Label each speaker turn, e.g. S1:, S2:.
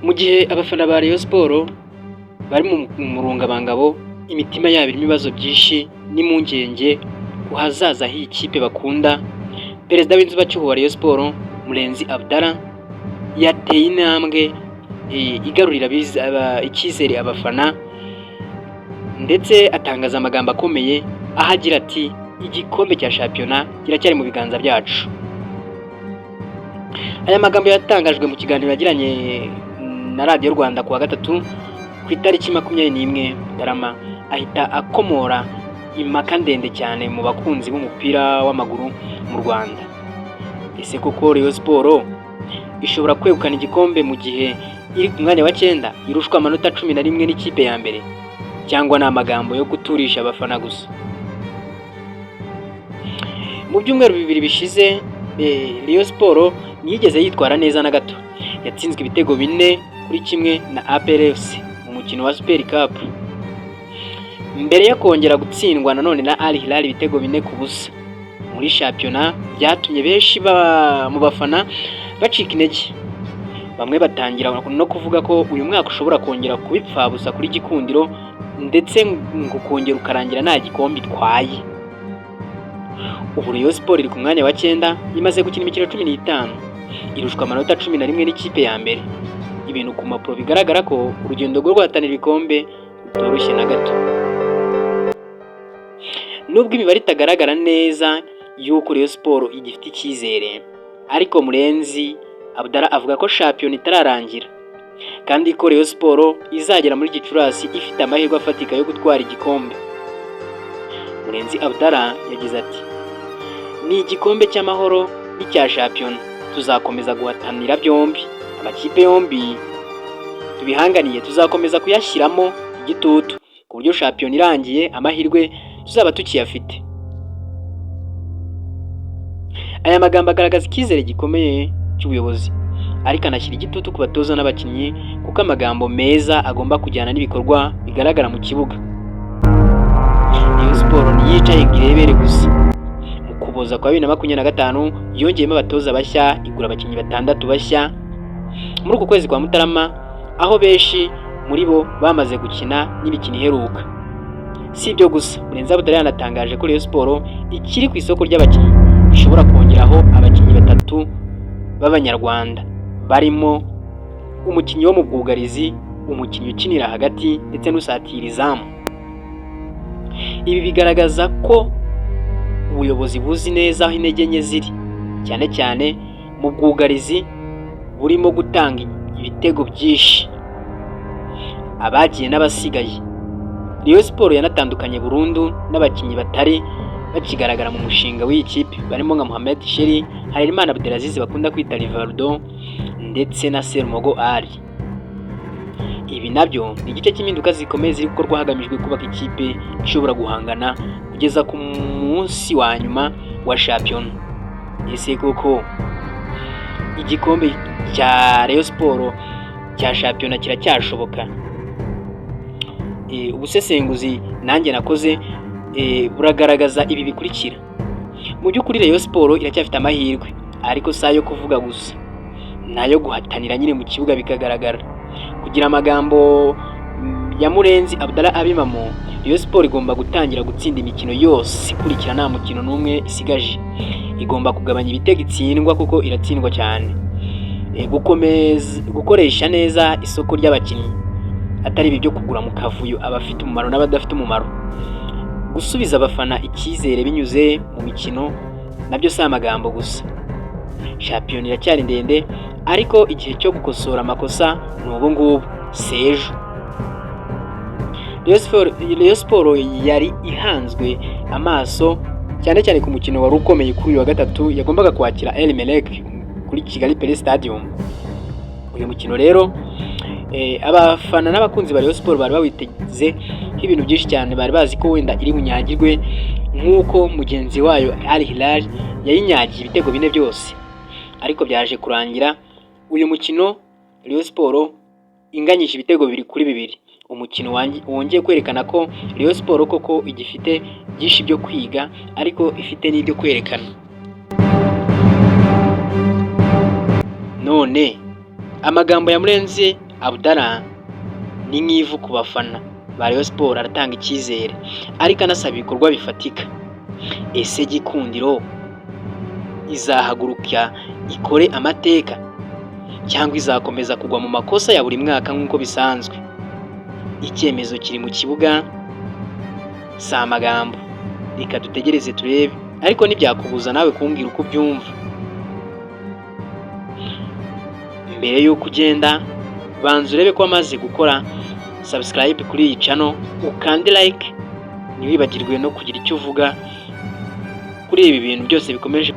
S1: Mu gihe abafana ba Rayon Sports bari mu murungabangabo, imitima yabo irimo ibibazo byinshi n'impungenge ku hazaza h'iyi kipe bakunda, perezida w'inzibacyuho wa Rayon Sports, Murenzi Abdallah, yateye intambwe igarurira icyizere abafana, ndetse atangaza amagambo akomeye aho agira ati: "Igikombe cya shampiyona kiracyari mu biganza byacu." Aya magambo yatangajwe mu kiganiro yagiranye na Radiyo Rwanda ku wa gatatu ku itariki 21 Mutarama, ahita akomora impaka ndende cyane mu bakunzi b'umupira w'amaguru mu Rwanda. Ese koko Rayon Sports ishobora kwegukana igikombe mu gihe iri ku mwanya wa 9, irushwa amanota 11 n'ikipe ya mbere, cyangwa ni amagambo yo guturisha abafana gusa? Mu byumweru 2 bishize, Rayon Sports ntiyigeze yitwara neza na gato. Yatsinzwe ibitego 4-1 na APR FC mu mukino wa Super Cup, mbere yo kongera gutsindwa nanone na Al Hilal ibitego 4-0 muri shampiyona. Byatumye benshi mu bafana bacika intege, bamwe batangira no kuvuga ko uyu mwaka ushobora kongera kuba ipfabusa kuri Gikundiro, ndetse ngo ukongera ukarangira nta gikombe itwaye. Ubu Rayon Sports iri ku mwanya wa 9, imaze gukina imikino 15, irushwa amanota 11 n'ikipe ya mbere. Ibintu ku mpapuro bigaragara ko urugendo rwo guhatanira ibikombe rutoroshye na gato. Nubwo imibare itagaragara neza y'uko Rayon Sports igifite icyizere, ariko Murenzi Abdallah avuga ko shampiyona itararangira kandi ko Rayon Sports izagera muri Gicurasi ifite amahirwe afatika yo gutwara igikombe. Murenzi Abdallah yagize ati: "Ni igikombe cy'amahoro n'icya shampiyona, tuzakomeza guhatanira byombi. Amakipe yombi tubihanganiye, tuzakomeza kuyashyiramo igitutu ku buryo shampiyona irangiye amahirwe tuzaba tukiyafite." Aya magambo agaragaza icyizere gikomeye cy'ubuyobozi, ariko anashyira igitutu ku batoza n'abakinnyi, kuko amagambo meza agomba kujyana n'ibikorwa bigaragara mu kibuga. Rayon Sports ntiyicaye ngo irebere gusa. Mu Kuboza kwa 2025 yongeyemo abatoza bashya, igura abakinnyi batandatu bashya muri uku kwezi kwa Mutarama, aho benshi muri bo bamaze gukina n'imikino iheruka. Si ibyo gusa, Murenzi Abdallah yanatangaje ko Rayon Sports ikiri ku isoko ry'abakinnyi, ishobora kongeraho abakinnyi batatu b'Abanyarwanda, barimo umukinnyi wo mu bwugarizi, umukinnyi ukinira hagati ndetse n'usatira izamu. Ibi bigaragaza ko ubuyobozi buzi neza aho intege nke ziri, cyane cyane mu bwugarizi burimo gutanga ibitego byinshi. Abagiye n'abasigaye: Rayon Sports yanatandukanye burundu n'abakinnyi batari bakigaragara mu mushinga w'iyi kipe, barimo nka Mohamed Sheri, Harerimana Abdelaziz bakunda kwita Rivaldo, ndetse na Serumogo Ali. Ibi nabyo ni igice cy'impinduka zikomeye ziri gukorwa hagamijwe kubaka ikipe ishobora guhangana kugeza ku munsi wa nyuma wa shampiyona. Ese koko igikombe cya Rayon Sports cya shampiyona kiracyashoboka? Ubusesenguzi nanjye nakoze buragaragaza ibi bikurikira: mu by'ukuri Rayon Sports iracyafite amahirwe, ariko si ayo kuvuga gusa, ni ayo guhatanira nyine mu kibuga bikagaragara. Kugira amagambo ya Murenzi Abdallah abimamo, Rayon Sports igomba gutangira gutsinda imikino yose ikurikira, nta mukino n'umwe isigaje. Igomba kugabanya ibitego itsindwa kuko iratsindwa cyane. Gukomeza gukoresha neza isoko ry'abakinnyi, atari ibi byo kugura mu kavuyo abafite umumaro n'abadafite umumaro. Gusubiza abafana icyizere binyuze mu mikino, nabyo si amagambo gusa. Shampiyona iracyari ndende, ariko igihe cyo gukosora amakosa ni ubu ngubu, si ejo. Rayon Sports yari ihanzwe amaso cyane cyane ku mukino wari ukomeye kuri uyu wa gatatu, yagombaga kwakira El Merreikh kuri Kigali Pele Stadium. Uyu mukino rero, abafana n'abakunzi ba Rayon Sports bari bawiteze nk'ibintu byinshi cyane. Bari bazi ko wenda iri bunyagirwe nk'uko mugenzi wayo Al Hilal yayinyagiye ibitego bine byose, ariko byaje kurangira uyu mukino Rayon Sports inganyije ibitego 2-2, umukino wongeye kwerekana ko Rayon Sports koko igifite byinshi byo kwiga, ariko ifite n'ibyo kwerekana. None amagambo ya Murenzi Abdallah ni nk'ivu ku bafana ba Rayon Sports, aratanga icyizere ariko anasaba ibikorwa bifatika. Ese Gikundiro izahaguruka ikore amateka, cyangwa izakomeza kugwa mu makosa ya buri mwaka nk'uko bisanzwe? Icyemezo kiri mu kibuga, si amagambo. Reka dutegereze turebe, ariko ntibyakubuza nawe kumbwira uko ubyumva. Mbere y'uko ugenda, banza urebe ko wamaze gukora subscribe kuri iyi channel, ukande like, ntiwibagirwe no kugira icyo uvuga kuri ibi bintu byose bikomeje.